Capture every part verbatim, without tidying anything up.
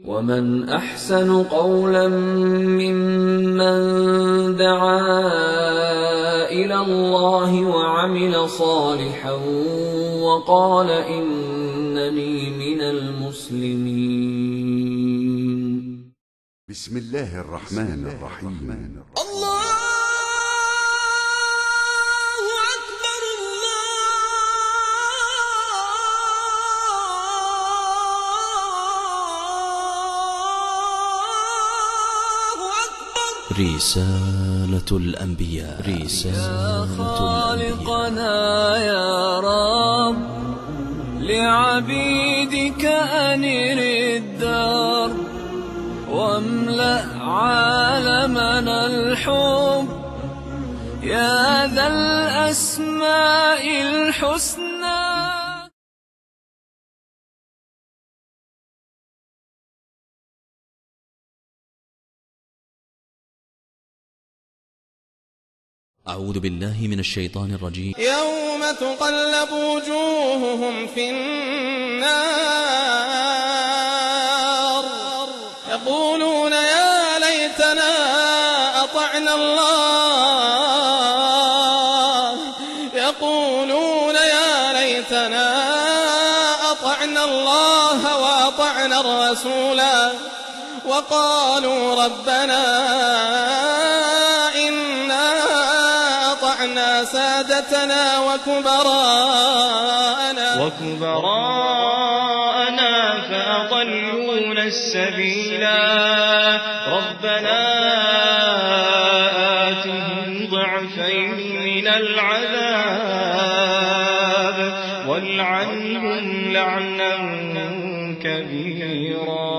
ومن أحسن قولا ممن دعا إلى الله وعمل صالحا وقال إنني من المسلمين. بسم الله الرحمن الرحيم. الله أكبر، الله أكبر. رسالة الأنبياء. رسالة الأنبياء. يا خالقنا يا رب، لعبيدك أنر الدرب، واملأ عالمنا الحب، يا ذا الأسماء الحسنى. أعوذ بالله من الشيطان الرجيم. يوم تقلب وجوههم في النار يقولون يا ليتنا أطعنا الله، يقولون يا ليتنا أطعنا الله وأطعنا الرسولا، وقالوا ربنا إنا أطعنا سادتنا وكبراءنا، وكبراءنا فأضلونا السبيلا، ربنا آتهم ضعفين من العذاب والعنهم لعنا كبيرا.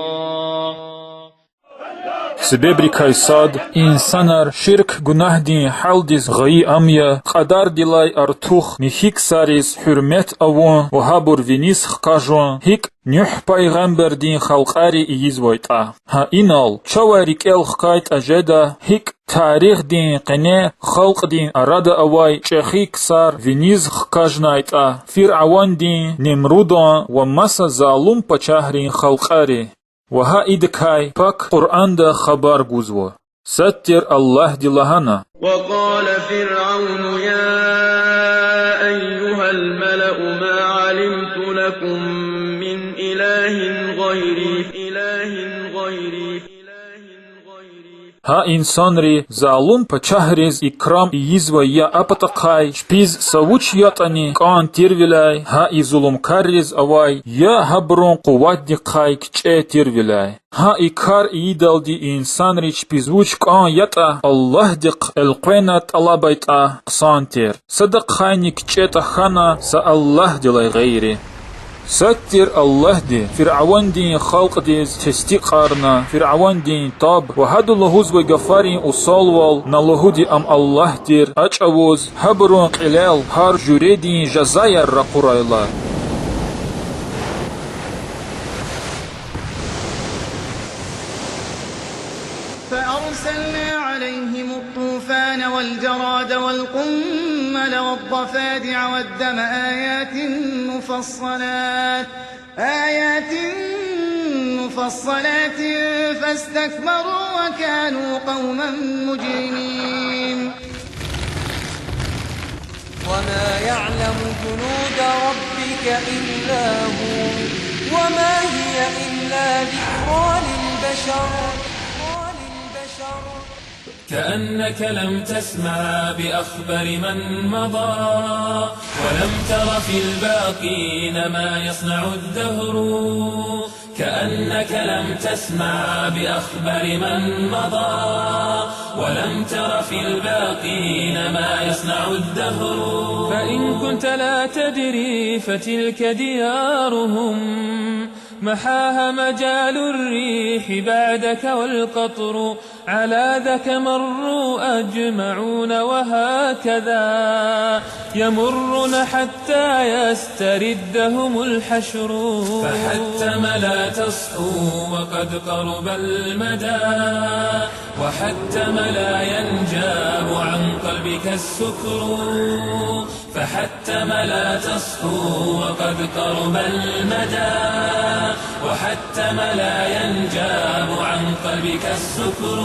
Себебрикай сад, инсанар ширк гунагьдин гьалдиз гъайи ам я, кьадардилай артух михьи ксариз гьуьрмет авун ва гьабур виниз хкажун, гьикӀ Нуьгь пайгъамбардин халкьари ийизвайтӀа. Гьа инал чавай рикӀел хкайтӀа жеда, гьикӀ тарихдин къене халкьдин арада авай чӀехи ксар виниз хкажнайтӀа Фиръавандин, Немрудан ва маса залум пачагьрин халкьари. Ва гьа идакай Пак Къуръанда хабар гузва. Сад тир Аллагьди лагьана: وقال فرعون يا أيها الملأ ما علمت لكم من إله غيري، إله غيري. Гьа инсанри залум пачагьриз икрам ийизвай я а патахъай, чпиз са вуч ятӀани кӀан тирвиляй, гьа и зулумкарриз авай я гьабурун къуватдихъай кичӀе тирвиляй. Гьа и кар ийидалди инсанри чпиз вуч кӀан ятӀа Аллагьдихъ элкъвена тӀалабайтӀа хъсан тир. Садахъайни кичӀе тахьана са Аллагьдилай гъейри. Сад тир Аллагьди Фиръавандин халкьдиз тестикьарна Фиръавандин таб ва гьада лугьузвай гафарин усалвал, на лугьуди ам Аллагь тир, а чӀавуз гьабурун кьилел гьар жуьредин жазаяр ракъурайла. فأرسلنا عليهم الطوفان والجراد والقمل والضفادع والدم آيات مفصلات، آيات مفصلات فاستكبروا وكانوا قوما مجرمين. وما يعلم جنود ربك إلا هو، وما هي إلا ذكرى للبشر. كأنك لم تسمع بأخبر من مضى، ولم تر في الباقين ما يصنع الدهر. كأنك لم تسمع بأخبر من مضى، ولم تر في الباقين ما يصنع الدهر. فإن كنت لا تدري فتلك ديارهم، محاها مجال الريح بعدك والقطر. على ذاك مروا أجمعون وهكذا يمرون حتى يستردهم الحشر. فحتم لا تصحو وقد قرب المدى، وحتم لا ينجاب عن قلبك السكر. فحتم لا تصحو وقد قرب المدى، وحتم لا ينجاب عن قلبك السكر.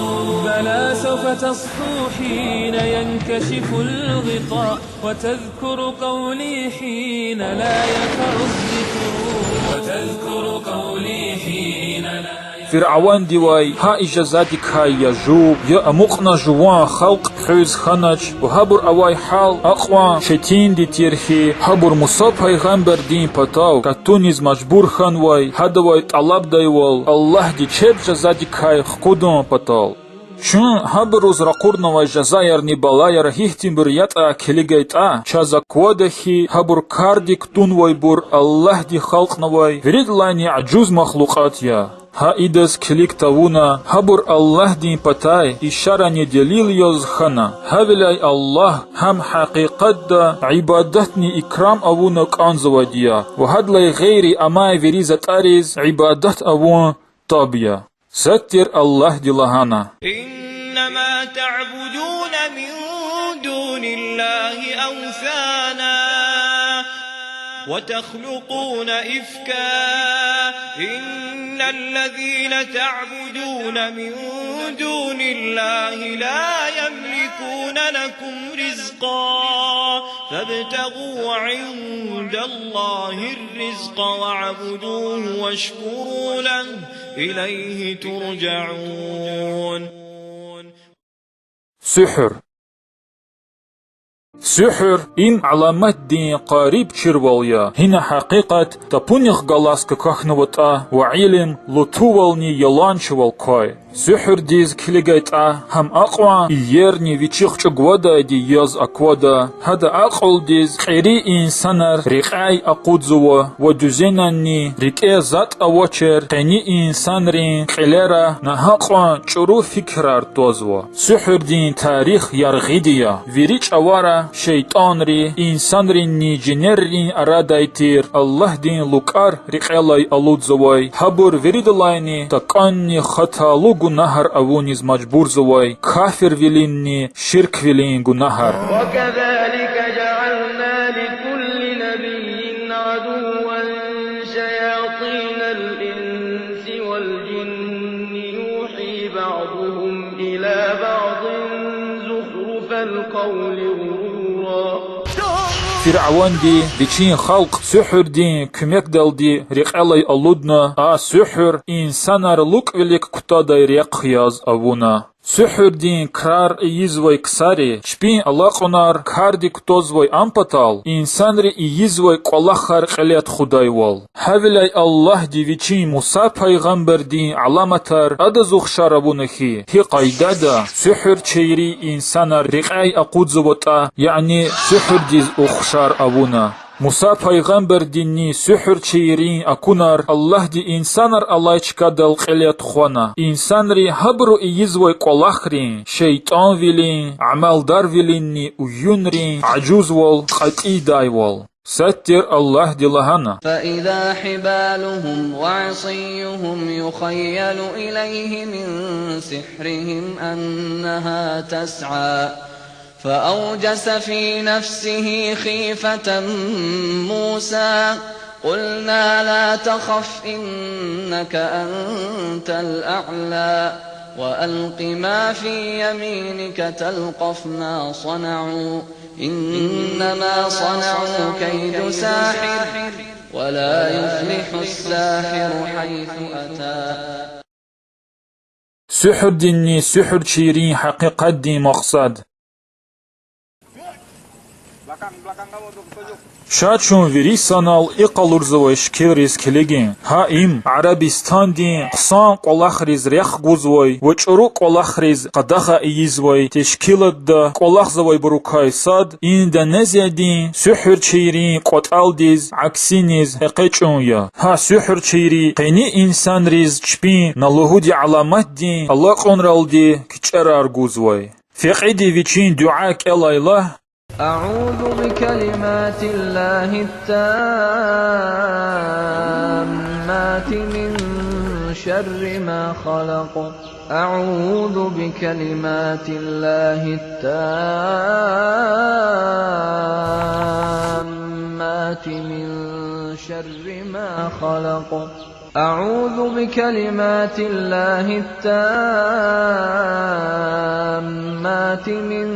بلى سوف تصحو حين ينكشف الغطاء، وتذكر قولي حين لا ينفع الذكر. وتذكر قولي حين لا Фиръавандивай гьа и жазадикай я жув, я амукьна жуван халкь хуьз хьанач ва гьабур авай гьал акьван четинди тир хьи, гьабур Муса пайгъамбардин патав катуниз мажбур хьанвай, гьадавай тӀалабдайвал Аллагьди чеб жазадикай хкудун патал. Чун гьабуруз ракъурнавай жазаярни балаяр гьихьтинбур ятӀа килигайтӀа, чаз аквада хьи, гьабур кардик тунвайбур Аллагьди халкьнавай виридалайни ажуз махлукьат я. Гьа идаз килиг тавуна, гьабур Аллагьдин патай ишарани делил яз хьана. Гьавиляй Аллагь гьам гьакъикъатда ибадатни икрам авуна кӀанзавайди я ва гьадалай гъейри амай вири затӀариз ибадат авун таб я. Сад тир Аллагьди лагьана: إنما تعبدون من دون الله أوثانا وتخلقون إفكا إن الذين تعبدون من دون الله لا يملكون لكم رزقا فابتغوا عند الله الرزق واعبدوه واشكروا له إليه ترجعون. Суьгьуьр. Суьгьуьр— им аламатдин къариб чирвал я. Гьина гьакъикъат тапунихъ галаз какахьнаватӀа ва илим лутувални яланчивал квай. Суьгьуьрдиз килигайтӀа, гьам акьван иерни вичихъ чӀугвадайди яз аквада, гьада акьулдиз кьери инсанар рекьяй акъудзава ва дуьзенанни рикӀе затӀ авачир къени инсанрин кьилера нагьакьван чӀуру фикирар твазва. Суьгьуьрдин тарих яргъиди я. Вири чӀавара шейтӀанри инсанринни жинеррин арадай тир Аллагьдин лукӀар рекьелай алудзавай, гьабур виридалайни такӀанни хаталу гунагьар авуниз мажбурзавай, кафирвилинни ширквилин гунагьар. وكذلك جعلنا لكل نبي عدوا شياطين الإنس والجن يوحي بعضهم إلى بعض زخرف القول غرورا. Фиръаванди вичин халкь суьгьуьрдин куьмекдалди рекьелай алудна, а суьгьуьр инсанар лукӀвилик кутадай рехъ яз авуна. Суьгьуьрдин крар ийизвай ксари чпин алакьунар кардик кутазвай, ам патал инсанри ийизвай кӀвалахар кьиле тухудайвал. Гьавиляй Аллагьди Вичин Муса пайгъамбардин аламатар адаз ухшар авуна хьи, гьи къайдада суьгьуьрчийри инсанар рекьяй акъудзаватӀа, яни суьгьуьрдиз ухшар авуна. Муса пайгъамбардинни суьгьуьрчийрин акунар Аллагьди инсанар алай чкадал кьиле тухвана. Инсанри гьабуру ийизвай кӀвалахрин, шейтӀанвилин, амалдарвилинни уюнрин ажузвал, кьатӀидайвал. Сад тир Аллагьди лагьана: فإذا حبالهم وعصيهم يخيل إليه من سحرهم أنها تسعى. فأوجس في نفسه خيفة موسى. قلنا لا تخف إنك أنت الأعلى. وألق ما في يمينك تلقف ما صنعوا. إنما صنعوا كيد ساحر. ولا يفلح الساحر حيث أتى. Суьгьуьрдинни суьгьуьрчийрин гьакъикъатдин макьсад. Ша чун вири санал и къалурзавай шикилриз килигин. Гьа им Арабистандин хъсан кӀвалахриз рехъ гузвай ва чӀуру кӀвалахриз къадагъа ийизвай тешкилатда кӀвалахзавайбурукай сад Индонезиядин суьгьуьрчийрин кӀватӀалдиз аксиниз экъечӀун я. Гьа суьгьуьрчийри къени инсанриз чпин на лугьуди аламатдин алакьунралди кичӀерар гузвай. Фекьиди вичин дуьа кӀелайла: أعوذ بكلمات الله التامات من شر ما خلق. أعوذ بكلمات الله التامات من شر ما خلق. أعوذ بكلمات الله التامات من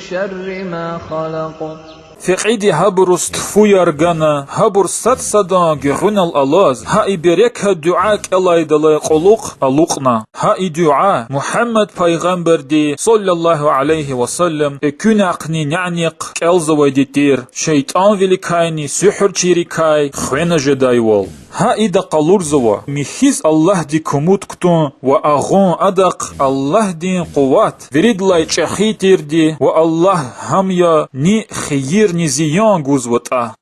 شر ما خلق. Фекьиди гьабуруз тфуяр гана, гьабур сад-садан гуьгъуьнал алаз, гьа и берекат дуьа кӀелайдалай кьулухъ алукьна. Гьа и дуьа Мугьаммад пайгъамбарди, صلى الله عليه وسلم, экуьнахъни нянихъ кӀелзавайди тир, шейтӀанвиликайни суьгьуьрчийрикай хвена жедайвал. Гьа ида къалурзава михьиз Аллагьдик умуд кутун ва агъун адахъ Аллагьдин къуват виридалай чӀехи тирди ва Аллагь гьам я ни хийир, ни зиян гузватӀа.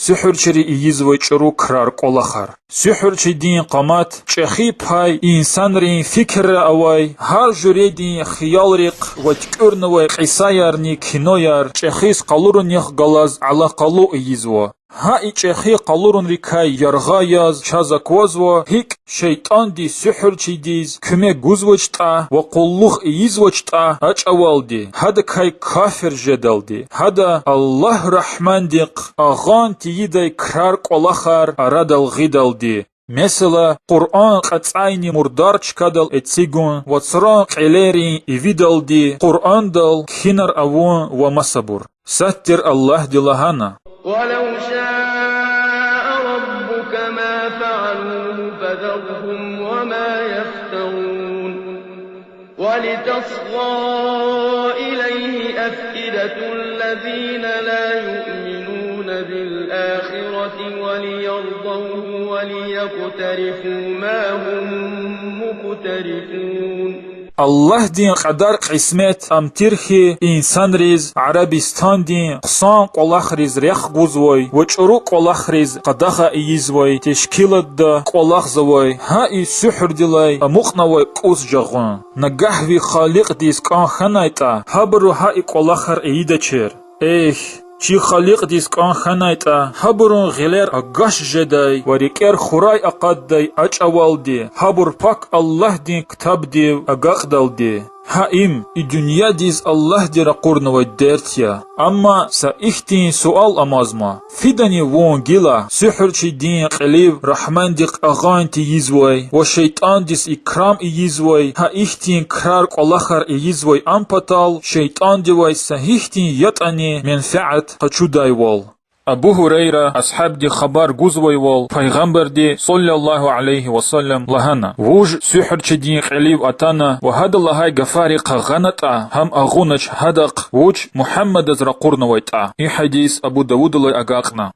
Суьгьуьрчийри ийизвай чӀуру крар-кӀвалахар. Суьгьуьрчидин къамат, чӀехи пай инсанрин фикирра авай гьар жуьредин хиялрихъ ва туькӀуьрнавай кьисаярни кинояр чӀехиз къалурунихъ галаз алакъалу ийизва. Гьа и чӀехи къалурунрикай яргъа яз чаз аквазва гьикӀ шейтӀанди суьгьуьрчидиз куьмек гузвачтӀа ва къуллугъ ийизвачтӀа а чӀавалди, гьадакай кафир жедалди, гьада Аллагь Рагьмандихъ агъан тийидай крар-кӀвалахар арадал гъидалди. Месела, Къуръан кьацӀайни мурдар чкадал эцигун, вацран кьилерин ивидалди Къуръандал кхьинар авун ва масабур. Сад тир Аллагьди лагьана: ولو شاء ربك ما فعلوه فذرهم وما يفترون. ولتصغى إليه أفئدة الذين لا يؤمنون بالآخرة وليرضوه وليقترفوا ما هم مقترفون. Аллагьдин кьадар-кьисмет ам тир хьи, инсанриз Арабистандин хъсан кӀвалахриз рехъ гузвай ва чӀуру кӀвалахриз къадагъа ийизвай тешкилатда кӀвалахзавай гьа и суьгьуьрдилай амукьнавай кӀус жагъун. Нагагь ви Халикьдиз кӀан хьанайтӀа, гьабуру гьа и кӀвалахар ийидачир. Эхь, чи Халикьдиз кӀан хьанайтӀа, гьабурун гъилер агаш жедай ва рикӀер хурай акъатдай а чӀавалди, гьабур пак Аллагьдин ктабдив агакьдалди. Гьа им и дуьньядиз Аллагьди ракъурнавай дерт я. Амма са ихьтин суал амазма: фидани вун гила суьгьуьрчидин кьилив Рагьмандихъ агъан тийизвай ва шейтӀандиз икрам ийизвай, гьа ихьтин крар-кӀвалахар ийизвай ам патал шейтӀандивай са гьихьтин ятӀани менфят къачудайвал? Абу Гьурайра асгьабди хабар гузвайвал, Пайгъамбарди, صلى الله عليه وسلم, лагьана: вуж суьгьуьрчидин кьилив атана ва гьада лагьай гафарихъ агъанатӀа, гьам агъунач гьадахъ, вуч Мугьаммадаз ракъурнавайтӀа. И гьадис Абу Давудалай агакьна.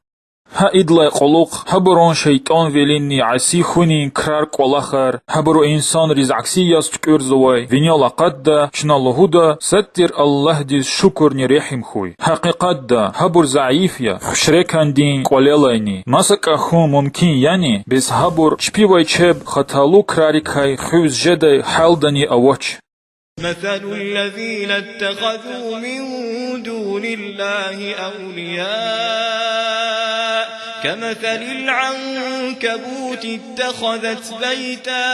Гьа идалай кьулухъ гьабурун шейтӀанвилинни аси хьунин крар-кӀвалахар, гьабуру инсанриз акси яз туькӀуьрзавай винел акъатда, чна лугьуда: сад тир Аллагьдиз шукурни регьим хьуй. Гьакъикъатда, гьабур зайиф я, хушрекандин кӀвалелайни. МасакӀа хьун мумкин яни, бес гьабур чпивай чеб хаталу крарикай хуьз жедай гьалдани авач. مثل الذين اتخذوا من دون الله أولياء كمثل العنكبوت اتخذت بيتا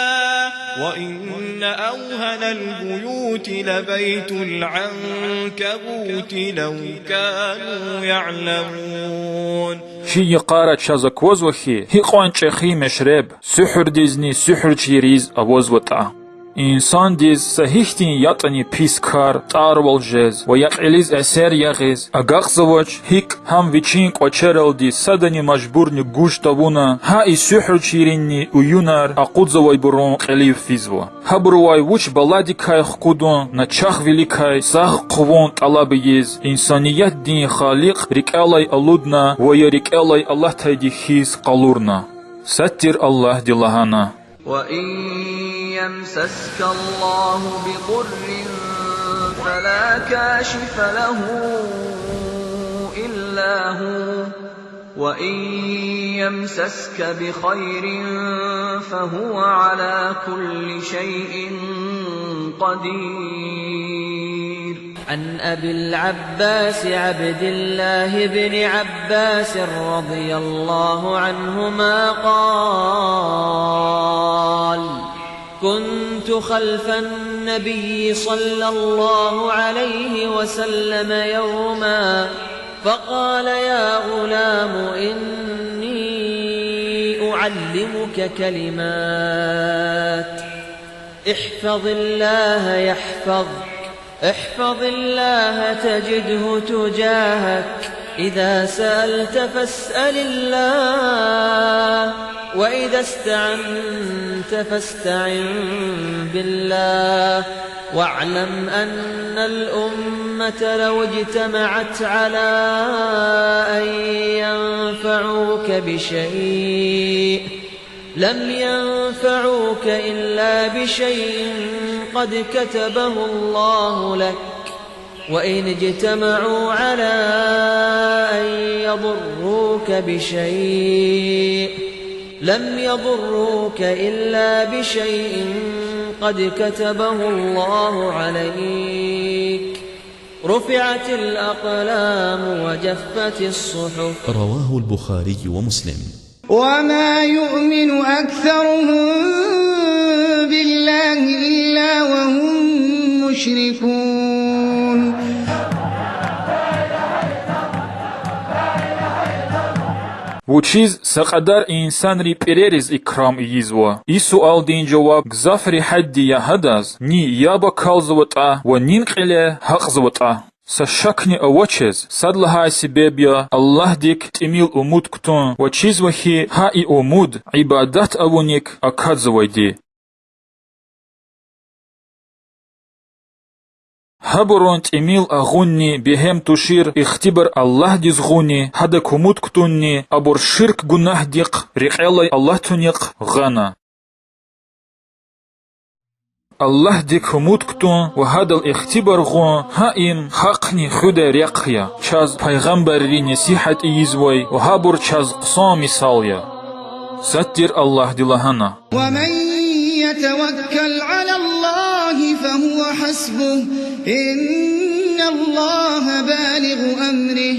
وإن أوهن البيوت لبيت العنكبوت لو كانوا يعلمون. Чи йикъара чаз аквазва хьи, гьикьван чӀехи мешреб суьгьуьрдизни суьгьуьрчийриз авазватӀа. Инсандиз са гьихьтин ятӀани пис кар тӀарвал жез ва я кьилиз эсер ягъиз агакьзавач, гьикӀ гьам вичин кӀвачералди садани мажбурни гуж тавуна, гьа и суьгьуьрчийринни уюнар акъудзавайбурун кьилив физва. Гьабурувай вуч баладикай хкудун, начагъвиликай сагъ хъувун тӀалаб ийиз, инсаниятдин Халикь рикӀелай алудна ва я рикӀелай алатайди хьиз къалурна. Сад тир Аллагьди лагьана: وإن يمسسك الله بضر فلا كاشف له إلا هو، وإن يمسسك بخير فهو على كل شيء قدير. عن أبي العباس عبد الله بن عباس رضي الله عنهما قال: كنت خلف النبي صلى الله عليه وسلم يوما فقال: يا غلام، إني أعلمك كلمات، احفظ الله يحفظك، احفظ الله تجده تجاهك، إذا سألت فاسأل الله، وإذا استعنت فاستعن بالله، واعلم أن الأمة لو اجتمعت على أن ينفعوك بشيء، لم ينفعوك إلا بشيء قد كتبه الله لك، وإن اجتمعوا على أن يضروك بشيء، لم يضروك إلا بشيء قد كتبه الله عليك، رفعت الأقلام وجفت الصحف. رواه البخاري ومسلم. وما يؤمن أكثرهم بالله إلا وهم مشركون. Вучиз са кьадар инсанри пӀирериз икрам ийизва? И суалдин жаваб гзаф регьятди я гьадаз, ни яб акалзаватӀа ва нин кьиле гьакьзаватӀа. Са шакни авачиз, сад лагьай себеб я Аллагьдик тӀимил умуд кутун ва чизва хьи, гьа и умуд ибадат авуник акатзавайди. Гьабурун тӀимил агъунни бегьем тушир ихтибар Аллагьдиз гъуни, гьадак умуд кутунни абур ширк гунагьдихъ, рекьелай алатунихъ гъана. Аллагьдик умуд кутун ва гьадал ихтибар гъун, гьа им гьахъни хуьдай рехъ я, чаз пайгъамбарри несигьат ийизвай ва гьабур чаз хъсан мисал я. Сад тир Аллагьди лагьана: ومن يتوكل على الله فهو حسبه، إن الله بالغ أمره.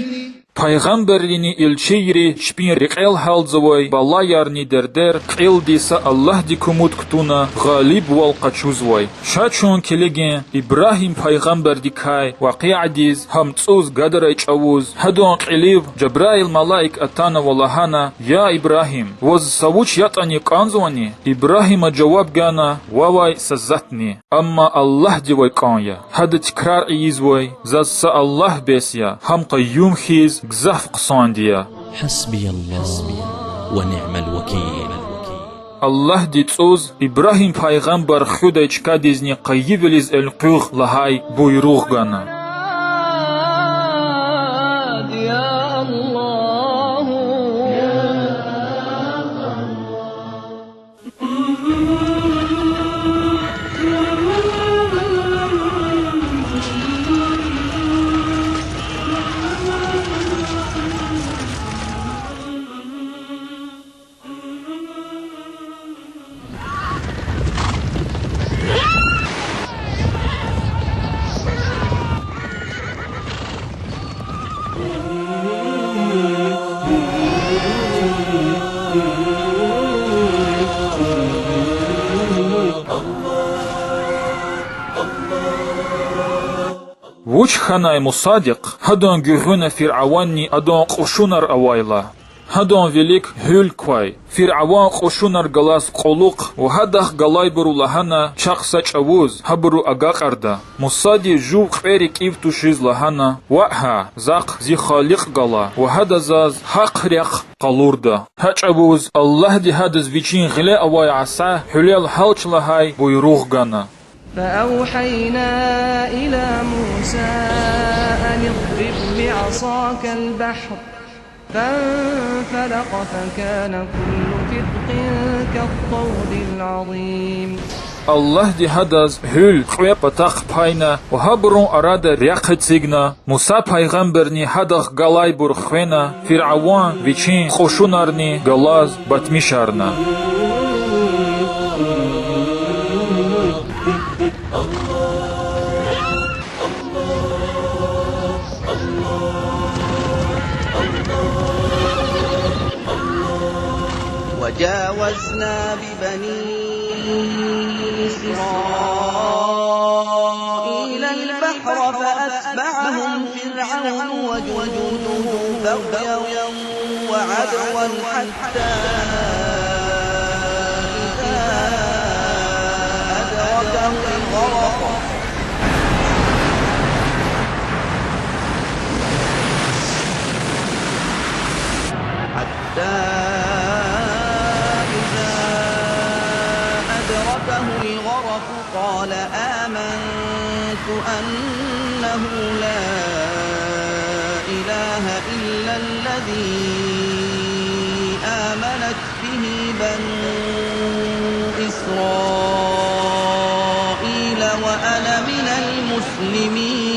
Пайгъамбаррини илчийри чпин рекьел гьалзавай балаярни дердер кьилди са Аллагьдик умуд кутуна гъалибвал къачузвай. Ша чун килигин Ибрагьим пайгъамбардикай вакъиадиз. Гьам цӀуз гадарай чӀавуз, гьадан кьилив Жабраил малаик атана ва лагьана: Я Ибрагьим, ваз са вуч ятӀани кӀанзавани? Ибрагьима жаваб гана: Вавай, са затӀни, амма Аллагьдивай кӀан я. Гьада тикрар ийизвай: Заз са Аллагь бес я, гьам къаюм хьиз гзаф хъсанди я. حسبي الله ونعم الوكيل. Аллагьди цӀуз Ибрагьим пайгъамбар хуьдай чкадизни къайивилиз элкъуьгъ лагьай буйругъ гана. Вуч хьанай Мусадихъ, гьадан гуьгъуьна фиръаванни адан кьушунар авайла? Гьадан вилик гьуьл квай. Фиръаван кьушунар галаз кьулухъ ва гьадахъ галайбуру лагьана чахъ са чӀавуз, гьабуру агакьарда. Мусади жув кьве рикӀив тушиз лагьана: Ваъ гьа, захъ зи Халикь гала ва гьада заз гьахъ рехъ къалурда. Гьа чӀавуз Аллагьди гьадаз вичин гъиле авай аса гьуьлел гьалч лагьай буйругъ гана. فأوحينا إلى موسى أن اضرب بعصاك البحر فانفلق فكان كل فرق كالطود العظيم. Аллагьди гьадаз гьуьл кьве патахъ пайна ва гьабурун арада рехъ эцигна, Муса пайгъамбарни гьадахъ галайбур хвена, Фиръаван вичин кьушунарни галаз батмишарна. وجاوزنا ببني إسرائيل البحر فأتبعهم فرعون وجنوده بغيا وعدوا حتى إذا أدركه الغرق حتى إذا أدركه الغرق قال آمنت أنه لا إله إلا الذي آمنت به بنو إسرائيل وأنا من المسلمين.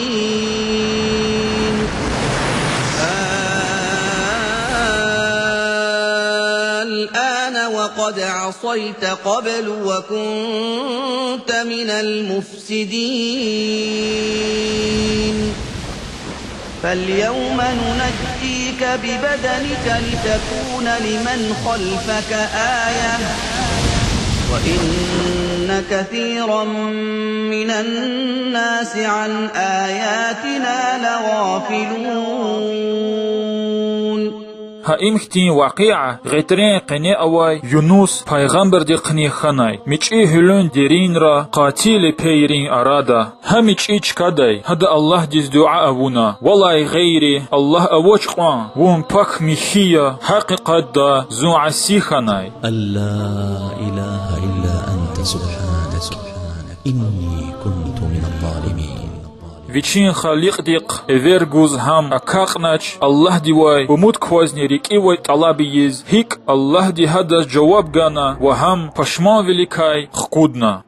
الآن وقد عصيت قبل وكنت من المفسدين. فاليوم ننجيك ببدنك لتكون لمن خلفك آية وإن كثيرا من الناس عن آياتنا لغافلون. Гьа им хьтин вакъиа гъетрен къене авай Юнус пайгъамбардихъни хьанай, мичӀи гьуьлуьн деринра къати лепейрин арада. Гьа мичӀи чкадай гьада Аллагьдиз дуьа авуна: Валай гъейри Аллагь авач кьван, Вун пак михьи я, гьакъикъатда зун аси хьанай. أن لا إله إلا أنت سبحانك إني كنت من الظالمين. Вичин Халикьдихъ эвер гуз гьам акакьнач, Аллагьдивай умуд квазни рикӀивай тӀалаб ийиз, гьикӀ Аллагьди гьадаз жаваб гана ва гьам пашманвиликай хкудна.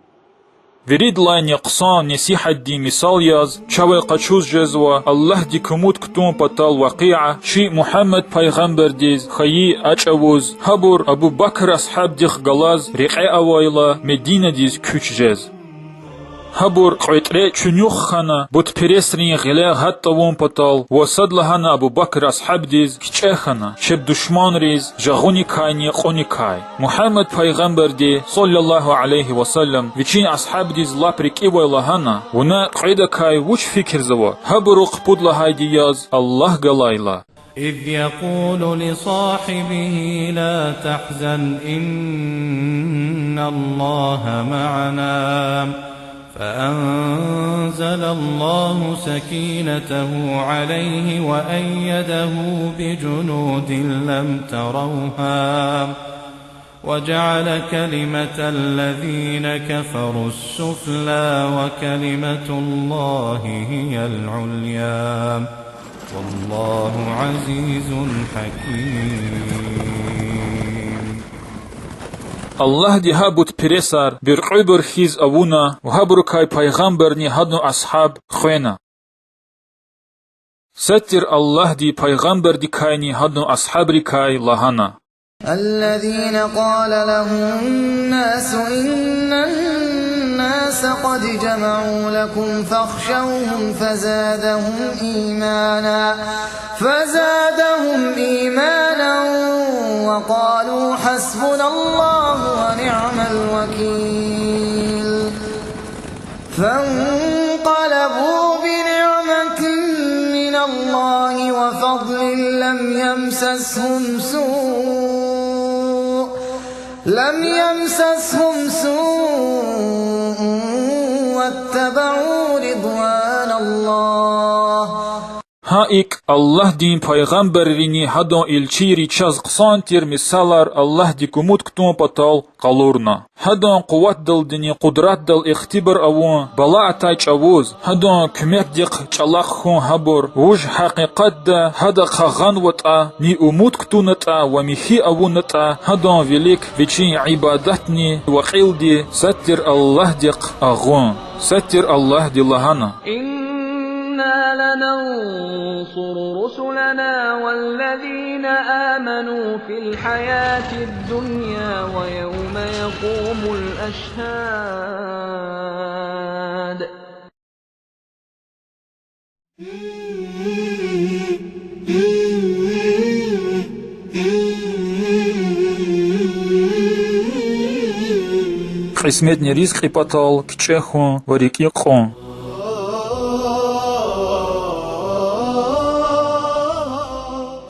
Виридалайни хъсан несигьатдин мисал яз чавай къачуз жезва Аллагьдик умуд кутун патал вакъиа чи Мугьаммад пайгъамбардиз хьайи а чӀавуз, гьабур Абу Бакр асгьабдихъ галаз рекье авайла Мединадиз куьч жез. Гьабур кьветӀре чуьнуьх хьана, бутпересрин гъиле гьат тавун патал, ва садлагьана Абу Бакр асгьабдиз кичӀе хьана, чеб душманриз жагъуникайни кьуникай. Мугьаммад пайгъамбарди, صلى الله عليه وسلم, вичин асгьабдиз лап рикӀивай лагьана: Вуна кьведакай вуч фикирзава, гьабурухъ пуд лагьайди яз Аллагь галайла? إذ يقول لصاحبه لا تحزن إن الله معنا فأنزل الله سكينته عليه وأيده بجنود لم تروها وجعل كلمة الذين كفروا السفلى وكلمة الله هي العليا والله عزيز حكيم. Аллагьди гьа бутпересар буьркьуьбур хьиз авуна ва гьабурукай пайгъамбарни гьадан асгьаб хвена. Сад тир Аллагьди пайгъамбардикайни гьадан асгьабрикай лагьана: الذين قال لهم الناس إن الناس قد جمعوا لكم فاخشوهم فزادهم إيمانا، فزادهم إيمانا وقالوا حسبنا الله ونعم الوكيل. فانقلبوا بنعمة من الله فضل لم يمسسهم سوء، لم يمسسهم سوء واتبعوا رضوان الله. Гьа икӀ Аллагьдин пайгъамбаррини гьадан илчийри чаз хъсан тир мисалар Аллагьдик умуд кутун патал къалурна. Гьадан къуватдалдини къудратдал ихтибар авун, бала атай чӀавуз, гьадан куьмекдихъ чӀалахъ хьун гьабур вуж гьакъикъатда гьадахъ гъанватӀа, ни умуд кутунатӀа ва михьи авунатӀа гьадан вилик вичин ибадатни ва кьилди сад тир Аллагьдихъ агъун, сад тир Аллагьди лагьана: إنا لننصر رسلنا والذين آمنوا في الحياة الدنيا ويوم يقوم الأشهاد. Кьисметни ризкьи патал кичӀе хьун ва рикӀи кьун.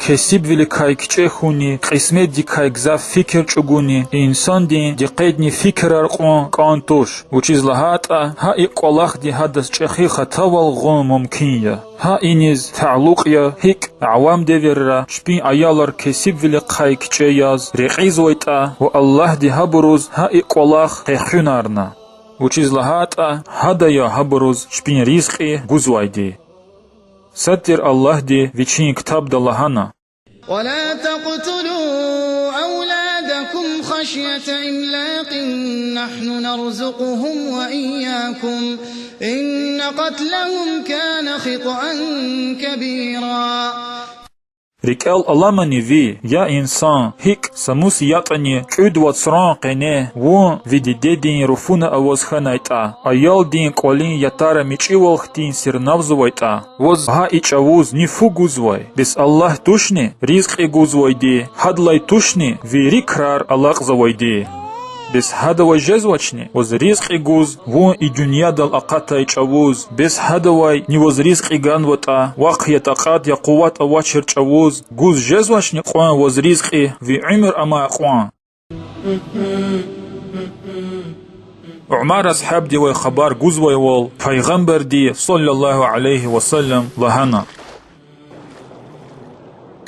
Кесибвиликай кичӀе хьунни, кьисметдикай гзаф фикир чӀугуни инсандин дикъетни фикирар кьун кӀан туш, вучиз лагьайтӀа гьа и кӀвалахди гьадаз чӀехи хатавал гъун мумкин я. Гьа иниз талукь я, гьикӀ авам девирра чпин аялар кесибвилихъай кичӀе яз рекьизвайтӀа ва Аллагьди гьабуруз гьа и кӀвалах къехуьнарна, вучиз лагьайтӀа гьада я гьабуруз чпин ризкьи гузвайди. Сад тир Аллагьди Вичин ктабда лагьана: ولا تقتلوا أولادكم خشية إملاق نحن نرزقهم وإياكم إن قتلهم كان خطأ كبيرا. РикӀел аламани ви, я инсан, гьикӀ са мус ятӀани кӀуьд вацран къене вун ви дидедин руфуна аваз хьанайтӀа, аялдин кӀвалин ятара мичӀивал хьтин сирнавзавайтӀа, ваз гьа и чӀавуз ни фу гузвай? Бес Аллагь тушни ризкьи гузвайди, гьадалай тушни вири крар алакьзавайди? Бес гьадавай жезвачни ваз ризкьи гуз вун и дуьньядал акъатай чӀавуз? Бес гьадавай ни ваз ризкьи ганватӀа, вахъ я такьат, я къуват авачир чӀавуз гуз жезвачни кьван ваз ризкьи ви уьмуьр амай кьван? Умар асгьабдивай хабар гузвайвал, Пайгъамбарди, صلى الله عليه وسلم, лагьана: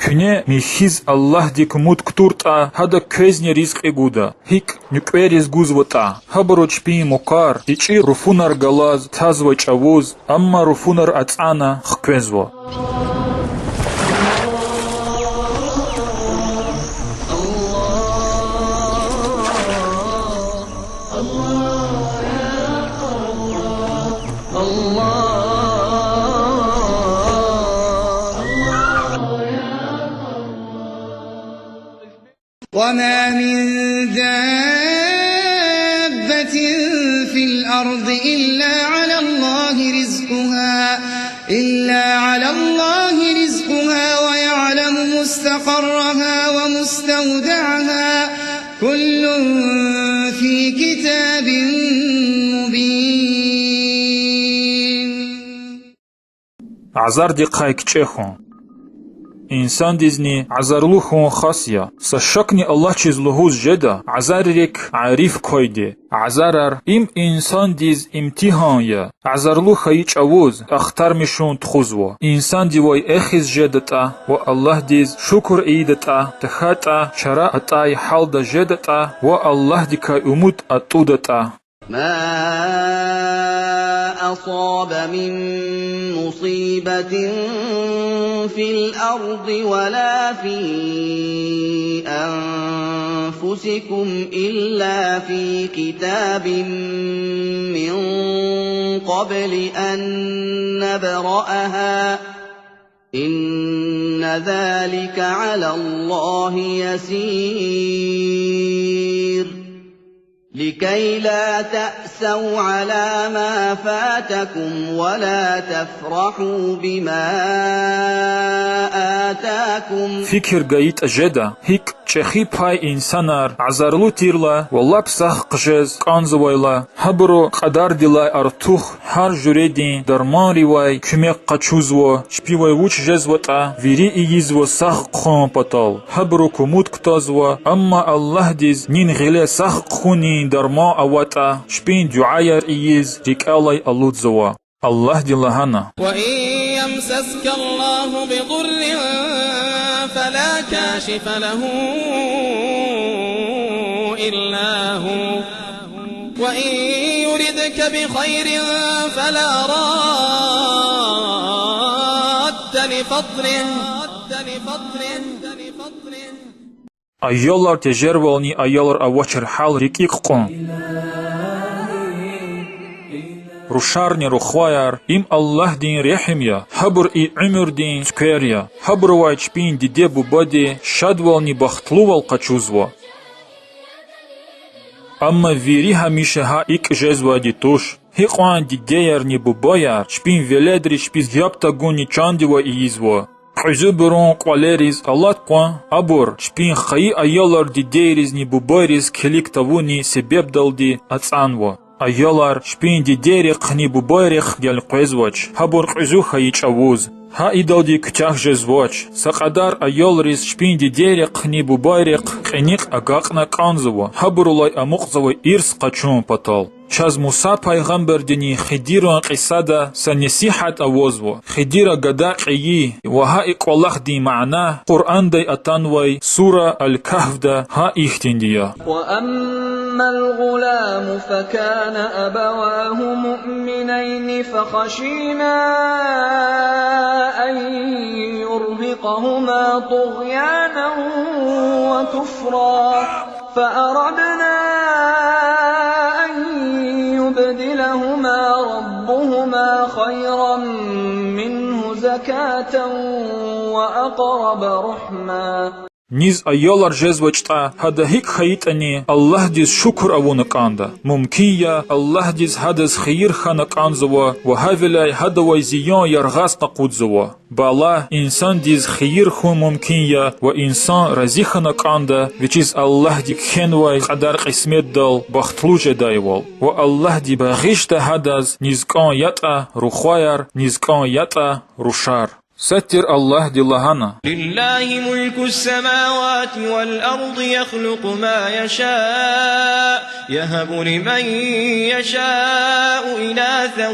Куьне михьиз Аллагьдик умуд кутуртӀа, гьада квезни ризкьи гуда, гьикӀ нуькӀвериз гузватӀа. Гьабуру чпин мукар, ичӀи руфунар галаз тазвай чӀавуз, амма руфунар ацӀана хквезва. وما من دابة في الأرض إلا على الله رزقها، إلا على الله رزقها ويعلم مستقرها ومستودعها، كل في كتاب مبين. Азардихъай кичӀе хьун. Инсандизни азарлу хьун хас я. Са шакни алачиз лугьуз жеда азаррик ариф квайди. Азарар им инсандиз имтигьан я. Азарлу хьайи чӀавуз ахтармишун тухузва. Инсандивай эхиз жедатӀа ва Аллагьдиз шукур ийидатӀа, тахьайтӀа чара атӀай гьалда жедатӀа ва Аллагьдикай умуд атӀудатӀа. ما أصاب من مصيبة في الأرض ولا في أنفسكم إلا في كتاب من قبل أن نبرأها، إن ذلك على الله يسير. لكي لا تأسوا على ما فاتكم ولا تفرحوا بما آتاكم. Фикир гайитӀа жеда, гьикӀ чӀехи пай инсанар азарлу тирла ва лап сагъ хъжез кӀанзавайла, гьабуру кьадардилай артух гьар жуьредин дарманривай куьмек къачузва, чпивай вуч жезватӀа вири ийизва сагъ хъхьун патал. Гьабурук умуд кутазва, амма Аллагьдиз нин гъиле сагъ хъхьунин дарман аватӀа, чпин дуьаяр ийиз рикӀелай алудзава. Аллагьди лагьана: وإن يمسسك الله بضر فلا كاشف له إلا هو، وإن يردك بخير فلا راد لفضله. Аялар тежервални аялар авачир гьал рикӀик кьун. Рушарни рухваяр— им Аллагьдин регьим я, гьабур и уьмуьрдин цуьквер я. Гьабурувай чпин диде-бубади шадвални бахтлувал къачузва. Амма вири гьамиша гьа икӀ жезвайди туш. Гьикьван дидеярни бубаяр чпин веледриз чпиз яб тагуни чандивай ийизва, кьуьзуьбурун кӀвалериз алат кьван, абур чпин хайи аялар дидейризни бубайриз килиг тавуни себебдалди ацӀанва. Аялар чпин дидейрихъни бубайрихъ гелкъвезвач, гьабур кьуьзуь хьайи чӀавуз. Гьа идалди куьтягь жезвач, са кьадар аялриз чпин дидейрихъни бубайрихъ кьиникь агакьна кӀанзава, гьабурулай амукьзавай ирс къачун патал. Чаз Муса пайгъамбардини Хидиран кьисада са несигьат авазва. Хидира гада кьейи ва гьа и кӀвалахдин мана Къуръандай атанвай сура Аль-Кагьфда гьа ихьтинди я: وأما الغلام فكان أبواه مؤمنين فخشينا أن يرهقهما طغيانا وكفرا، فأردنا أن يبدلهما ربهما خيرا منه زكاة وأقرب رحما. Низ аялар жезвачтӀа, гьада гьикӀ хьайитӀани, Аллагьдиз шукур авуна кӀанда. Мумкин я, Аллагьдиз гьадаз хийир хьана кӀанзава ва гьавиляй гьадавай зиян яргъаз къакъудзава. Бала инсандиз хийир хьун мумкин я ва инсан рази хьана кӀанда, вичиз Аллагьди кхьенвай кьадар-кьисметдал бахтлу жедайвал. Ва Аллагьди багъишда гьадаз, низ кӀан ятӀа, рухваяр, низ кӀан ятӀа, рушар. Сад тир Аллагьди лагьана: لله ملك السماوات والأرض يخلق ما يشاء، يهب لمن يشاء إناثا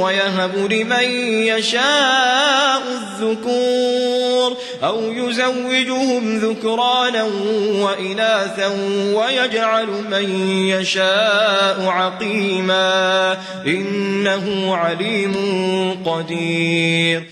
ويهب لمن يشاء الذكور أو يزوجهم ذكرانا وإناثا ويجعل من يشاء عقيما، إنه عليم قدير.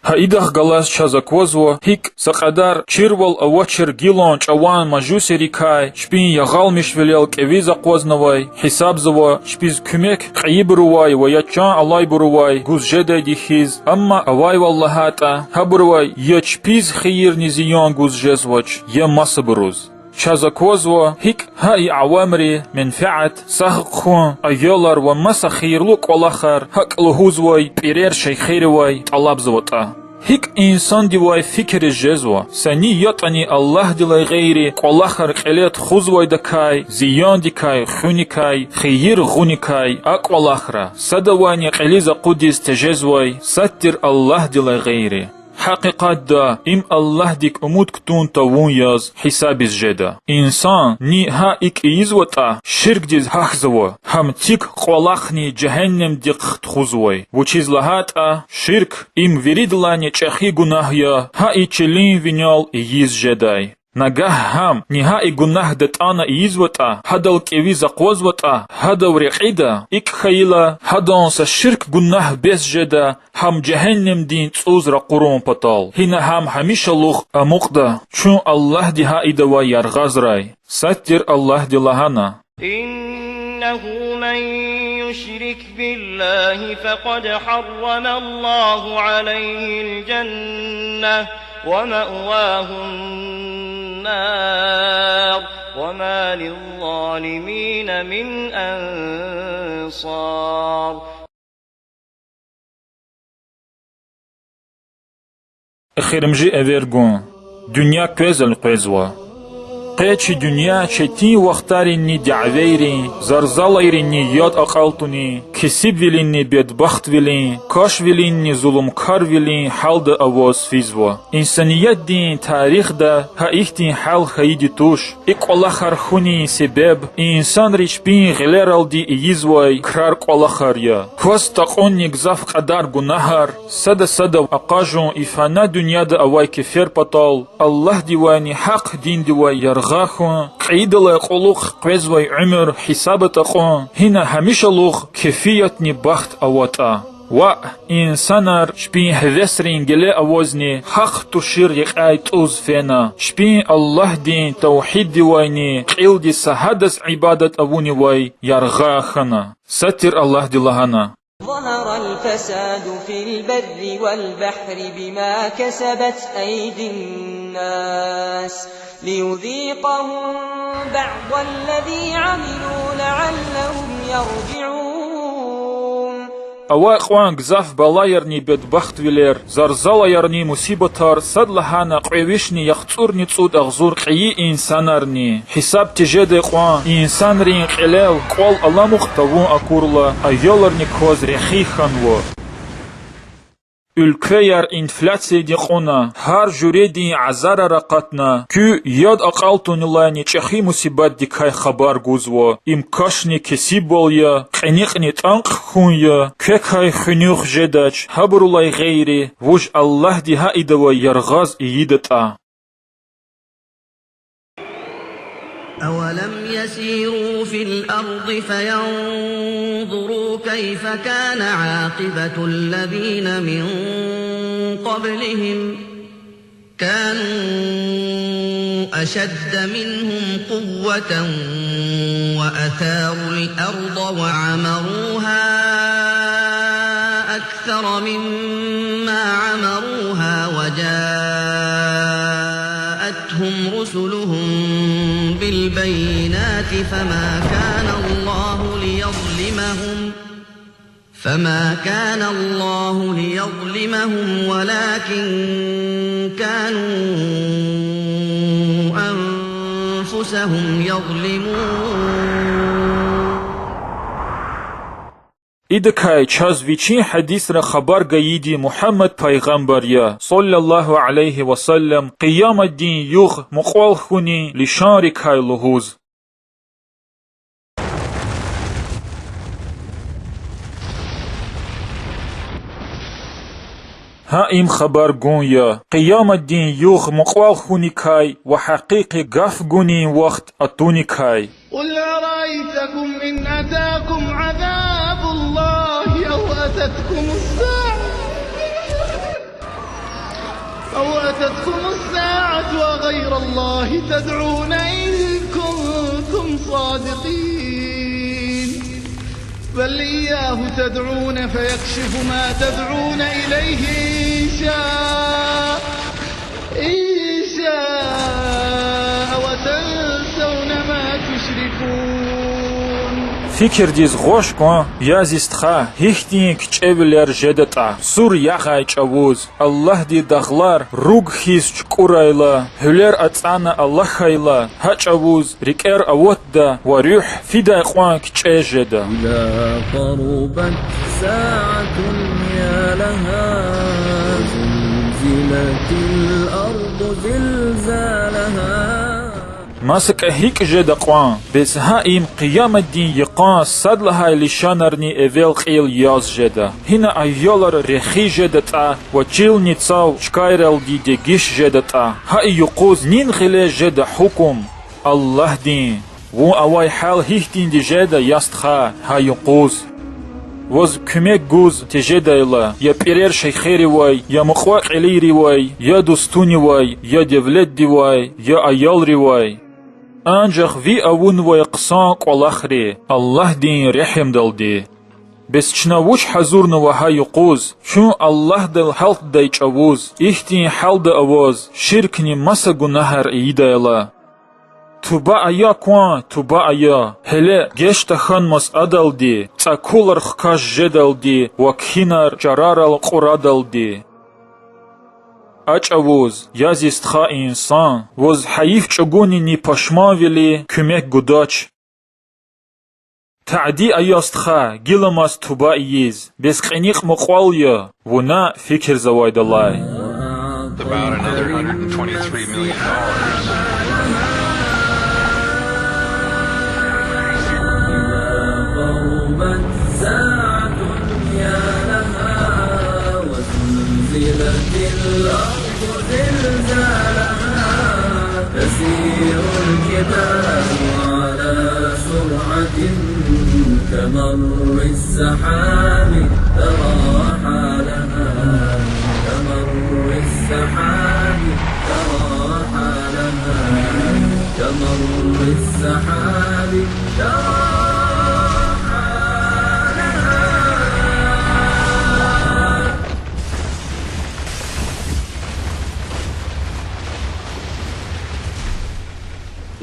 Гьа идахъ галаз чаз аквазва, гьикӀ са кьадар чирвал авачир гилан чӀаван мажусийрикай чпин ягъалмишвилел кӀевиз акъвазнавай гьисабзава, чпиз куьмек кьейибурувай ва я чан алайбурувай гуз жедайди хьиз, амма авайвал лагьайтӀа, гьабурувай я чпиз хийирни зиян гуз жезвач, я масабуруз. Чаз аквазва, гьикӀ гьа и авамри, менфят, сагъ хъхьун, аялар ва маса хийирлу кӀвалахар, гьакӀ лугьузвай пӀирер-шейхеривай тӀалабзаватӀа. ГьикӀ инсандивай фикириз жезва, са ни ятӀани Аллагьдилай гъейри кӀвалахар кьиле тухузвайдакай, зияндикай, хуьникай, хийир гъуникай, а кӀвалахра, садавайни кьилиз акъудиз тежезвай сад тир Аллагьдилай гъейри. Гьакъикъатда, им Аллагьдик умуд кутун тавун яз гьисабиз жеда. Инсан ни гьа икӀ ийизватӀа, ширкдиз гьахьзава, гьам тик кӀвалахни жегьеннемдихъ тухузвай. Вучиз лагьайтӀа ширк— им виридалайни чӀехи гунагь я, гьа и чилин винел ийиз жедай. Нагагь гьам ни гьа и гунагь датӀана ийизватӀа, гьадал кӀевиз акъвазватӀа, гьадав рекьида, икӀ хьайила, гьадан са ширк гунагь бес жеда, гьам жегьеннемдин цӀуз ракъурун патал, гьина гьам гьамишалугъ амукьда. Чун Аллагьди гьа идавай яргъазрай. Сад тир Аллагьди лагьана: إنه من يشرك بالله فقد حرم الله عليه الجنة ومأواه النار وما للظالمين من أنصار. Эхиримжи эвер гун. Дуьнья къвезва, къвезва. Къе чи дуьнья четин вахтаринни дявейрин, зарзалайринни яд акьалтун, кесибвилинни бедбахтвилин, кашвилинни зулумкарвилин гьалда аваз физва. Инсаниятдин тарихда гьа ихьтин гьал хьайиди туш. И кӀвалахар хьунин себеб инсанри чпин гъилералди ийизвай крар-кӀвалахар я. Кваз такьунни гзаф кьадар гунагьар, сада-садав акъажун и фана дуьньяда авай кефер патал, Аллагьдивайни гьахъ диндивай яргъа хьун, кьейидалай кьулухъ къвезвай уьмуьр гьисаба такьун, гьина гьамишалугъ кефиятни бахт аватӀа. Ваъ, инсанар чпин гьевесрин геле авазни гьахъ тушир рекьяй тӀуз фена, чпин Аллагьдин тавгьиддивайни кьилди са гьадаз ибадат авунивай яргъа хьана. Сад тир Аллагьди лагьана: ظهر الفساد في البر والبحر بما كسبت أيدي الناس ليذيقهم بعض الذي عملوا لعلهم يرجعون. Авай кьван гзаф балаярни бедбахтвилер, зарзалаярни мусибатар сад лагьана кьве вишни яхцӀурни цӀуд агъзур кьейи инсанарни, гьисаб тежедай кьван инсанрин кьилел кӀвал аламукь тавун акурла, аяларни кваз рехи хьанва. Уьлквеяр инфляцияди кьуна, гьар жуьредин азарар акъатна, куь яд акьалтунилайни чӀехи мусибатдикай хабар гузва, им кашни кесибвал я, кьиникьни тӀанкь хьун я, квекай хуьнуьх жедач, гьабурулай гъейри вуж Аллагьди гьа идавай яргъаз ийидатӀа. أولم يسيروا في الأرض فينظروا كيف كان عاقبة الذين من قبلهم، كانوا أشد منهم قوة وأثاروا الأرض وعمروها أكثر مما عمروها وجاءتهم رسلهم بالبينات فما كان الله ليظلمهم، فما كان الله ليظلمهم ولكن كانوا أنفسهم يظلمون. Идакай чаз вичин гьадисра хабар гайиди Мугьаммад пайгъамбар я, صلى الله عليه وسلم, Къияматдин югъ мукьвал хьунин лишанрикай лугьуз. Гьа им хабар гун я Къияматдин югъ мукьвал хьуникай ва гьакъикъи гаф гунин вахт атуникай. قل أرأيتكم إن أتاكم عذاب الله أو أتتكم الساعة، أو أتتكم الساعة أغير الله تدعون إن كنتم صادقين. بل إياه تدعون فيكشف ما تدعون إليه إن شاء، إن شاء وتنسون ما تشركون. Фикирдиз гъваш кван, я зи стха, гьихьтин кичӀевилер жедатӀа, сур ягъай чӀавуз, Аллагьди дагълар руг хьиз чукӀурайла, гьуьлер ацӀана алахьайла, гьа чӀавуз рикӀер аватда ва руьгь фидай кьван кичӀе жеда. إذا قربت ساعة يا لها، زلزلت الأرض زلزالها. Маса кӀа гьикӀ жеда кьван, бес гьа им Къияматдин йикъан сад лагьай лишанарни эвел кьил яз жеда. Гьина аялар рехи жедатӀа ва чилни цав чкайралди дегиш жедатӀа, гьа и юкъуз нин гъиле жеда гьукум Аллагьдин. Вун авай гьал гьихьтинди жеда, я стха, гьа юкъуз? Ваз куьмек гуз тежедайла, я пӀирер шейхеривай, я мукьва-кьилийривай, я дустунивай, я девлетдивай, я аялривай. Анжах ви авунвай хъсан кӀвалахри Аллагьдин регьимдалди. Бес чна вуч гьазурнава гьа юкъуз, чун Аллагьдал гьалтдай чӀавуз, ихьтин гьалда аваз, ширкни маса гунагьар ийидайла? Туба ая кван, туба ая, гьеле геж тахьанмаз адалди, цӀакулар хкаж жедалди ва кхьинар чарарал кьурадалди. А чӀавуз, я зи стха инсан, ваз гьайиф чӀугунини пашманвили куьмек гудач. Тади ая, стха, гиламаз туба ийиз, бес кьиникь мукьвал я, вуна фикирзавайдалай. About another hundred and twenty-three million dollars. زلزالها، تسير الجبال على سرعة كمر السحاب، ترى حالها كمر السحاب، ترى حالها كمر السحاب، ترى حالها.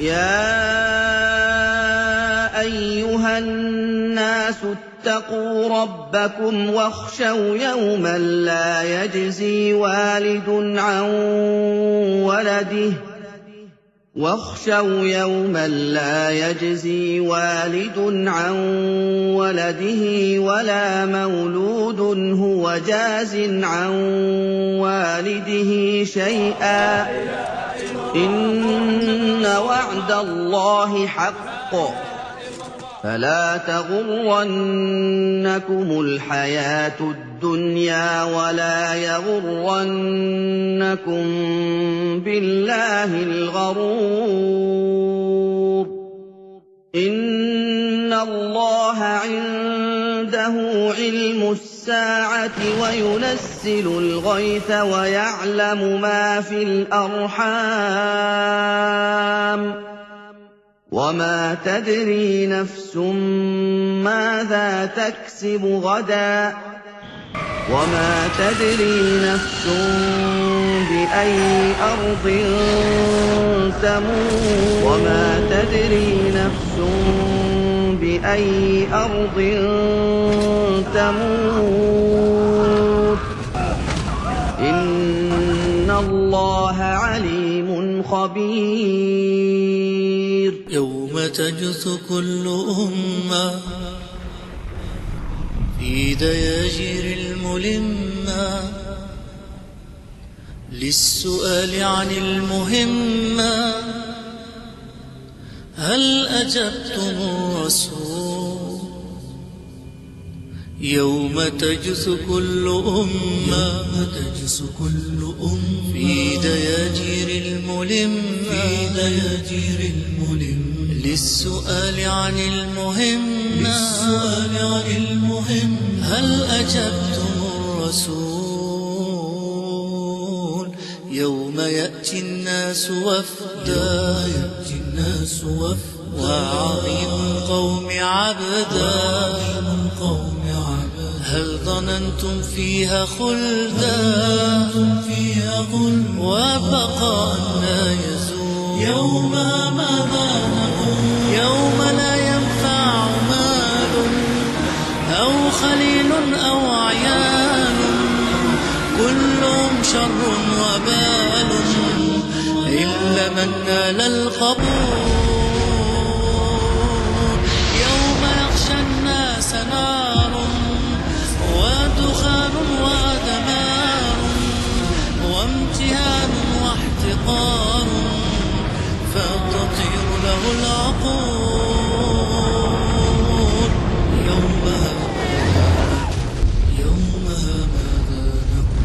يا أيها الناس اتقوا ربكم واخشوا يوما لا يجزي والد عن ولده، واخشوا يوما لا يجزي والد عن ولده ولا مولود هو جاز عن والده شيئا، إن وعد الله حق، فلا تغرنكم الحياة الدنيا ولا يغرنكم بالله الغرور. إن الله عنده علم الساعة وينزل الغيث ويعلم ما في الأرحام، وما تدري نفس ماذا تكسب غدا، وما تدري نفس بأي أرض تموت، وما تدري نفس بأي أرض تموت، إن الله عليم خبير. يوم تجث كل أمة في دياجير الملمة للسؤال عن المهمة، هل أجبتم الرسول؟ يوم تجث كل أمة، يوم تجث كل أمة في دياجير الملمة، في دياجير الملمة للسؤال عن المهمة، للسؤال عن المهمة، هل أجبتم الرسول؟ يوم يأتي الناس وفدا، يأتي الناس وفدا، وعظيم القوم عبدا، وعظيم القوم عبدا، هل ظننتم فيها خلدا، ظننتم فيها خلدا، وبقاء لا يزول. يومها ماذا نقول؟ يوم لا ينفع مال أو خليل أو عيال، كلهم شر وبال إلا من نال القبول. يوم يغشى الناس نار ودخان ودمار وامتهان واحتقار، فتطير له العقول. يومها، يومها ماذا نقول؟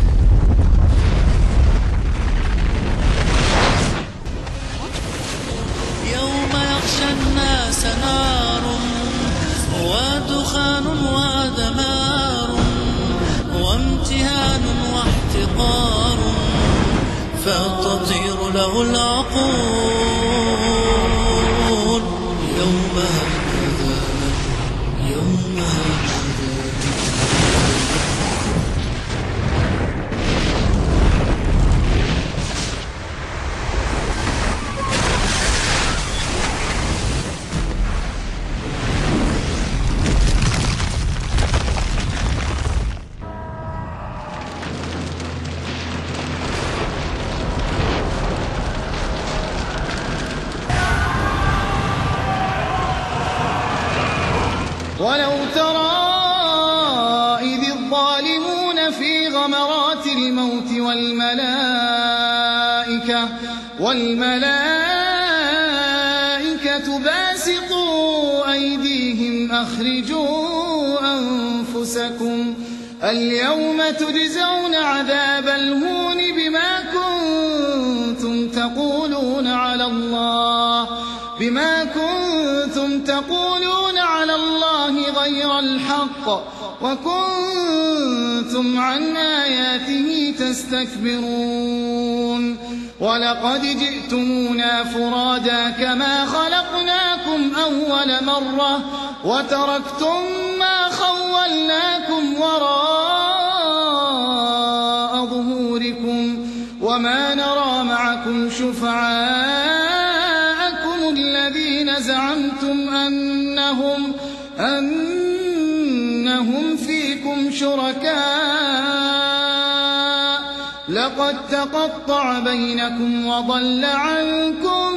يوم يغشى الناس نار ودخان ودمار وامتهان واحتقار، فتطير له العقول. يوم هذا، يوم هذا. غمرات الموت والملائكة، والملائكة باسطو أيديهم أخرجوا أنفسكم اليوم تجزون عذاب الهون بما كنتم تقولون على الله، بما كنتم تقولون على الله غير الحق، وكنتم عن آياته تستكبرون. ولقد جئتمونا فرادى كما خلقناكم أول مرة، وتركتم ما خولناكم وراء ظهوركم، وما نرى معكم شفعاءكم الذين زعمتم أنهم، أنهم فيكم شركاء، لقد تقطع بينكم وضل عنكم